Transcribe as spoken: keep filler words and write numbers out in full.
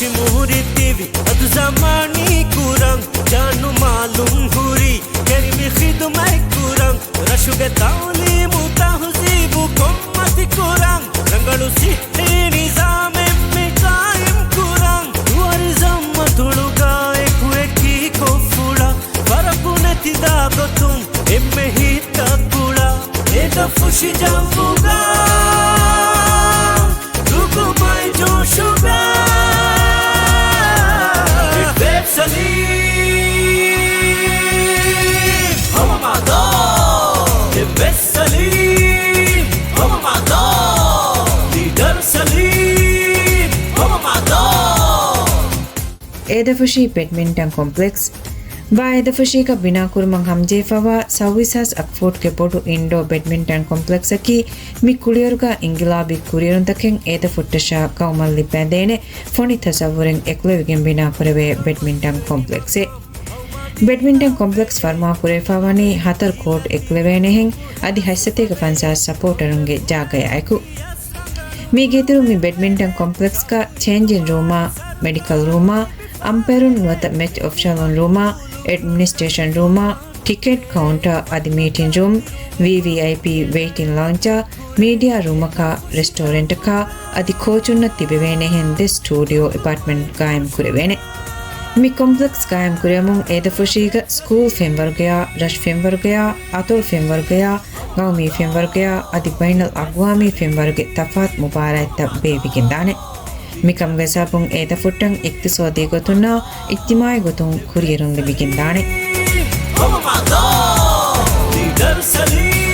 މުހުރި ތިވި އަދު ޒަމާނީ ކުރަން، ޖާނު މާލުން ހުރި ކެރިމި ޚިދުމަތް ކުރަން، ރަށުގެ ތައުލީމު ތަހުޒީބު ކޮންމަތި ކުރަން، ރަނގަޅު ސިއްހީ ނިޒާމެއް މި ޤާއިމް ކުރަން، ދުވާރި ޒައްމަތުޅުގަ އެކު އެކީ ކޮށްފުޅަށް، ފަރަކު ނެތިދާ ގޮތުން އެންމެ ހިތްތައް ގުޅާ، އެދަފުށި ޖައްވުގަ ނުކުމެ ޖޯޝުގަ، ވެބް ސަލީމް ހަމަ މާދޯ. ވެބް ސަލީމް ހަމަ މާދޯ. ލީޑަރ ސަލީމް ހަމަ މާދޯ. އޭދަފުށީ ބެޑްމިންޓަން ކޮމްޕްލެކްސް. ބާ އޭދަފުށީގަ ބިނާކުރުމަށް ހަމަޖެހިފައިވާ ސައުވީސް ހާސް އަށް ފޫޓްގެ ބޮޑު އިންޑޯ ބެޑްމިންޓަން ކޮމްޕްލެކްސްއަކީ، މި ކުޅިވަރުގަ އިންގިލާބީ ކުރިއެރުންތަކެއް އޭދަފުށްޓަށާ ގައުމަށް ލިބޭދޭނެ ފޮނި ތަސައްވުރެއް އެކުލެވިގެން ބިނާކުރެވޭ ބެޑްމިންޓަން ކޮމްޕްލެކްސެއް. ބެޑްމިންޓަން ކޮމްޕްލެކްސް ފަރުމާކުރެވިފައިވަނީ ހަތަރު ކޯޓް އެކުލެވޭނެހެން، އަދި ހަތްސަތޭކަ ފަންސާސް ސަޕޯޓަރުންގެ ޖާގަޔާއެކު. މީގެއިތުރުން މި ބެޑްމިންޓަން ކޮމްޕްލެކްސްގަ ޗޭންޖިން ރޫމާ، މެޑިކަލް ރޫމާ، އަމްޕައިރުން ނުވަތަ މެޗް އޮފިޝަލުން ރޫމާ، އެޑްމިނިސްޓްރޭޝަން ރޫމާ، ޓިކެޓް ކައުންޓާ އަދި މީޓިން ރޫމް، ވީވީއައިޕީ ވެއިޓިން ލައުންޖާ، މީޑިއާ ރޫމަކާ، ރެސްޓޯރެންޓަކާ އަދި ކޯޗުންނަށް ތިބެވޭނެހެން ދެ ސްޓޫޑިއޯ އެޕާޓްމަންޓް ގާއިމް ކުރެވޭނެ. މި ކޮމްޕްލެކްސް ގާއިމް ކުރެވެމުން އޭދަފުށީގަ ސްކޫލް ފެންވަރުގަޔާ، ރަށު ފެންވަރުގަޔާ، އަތޮޅު ފެންވަރުގަޔާ، ގައުމީ ފެންވަރުގަޔާ އަދި ބައިނަލް އަގުވާމީ ފެންވަރުގެ ތަފާތު މުބާރާތްތައް ބޭއްވިގެންދާނެ. މިކަމުގެ ސަބަބުން އޭދަފުށްޓަށް އިޤްތިޞާދީ ގޮތުންނާ އިޖްތިމާޢީ ގޮތުން ކުރިއެރުން ލިބިގެންދާނެ. ހަމަ މާދޯ، ލީޑަރ ސަލީމް.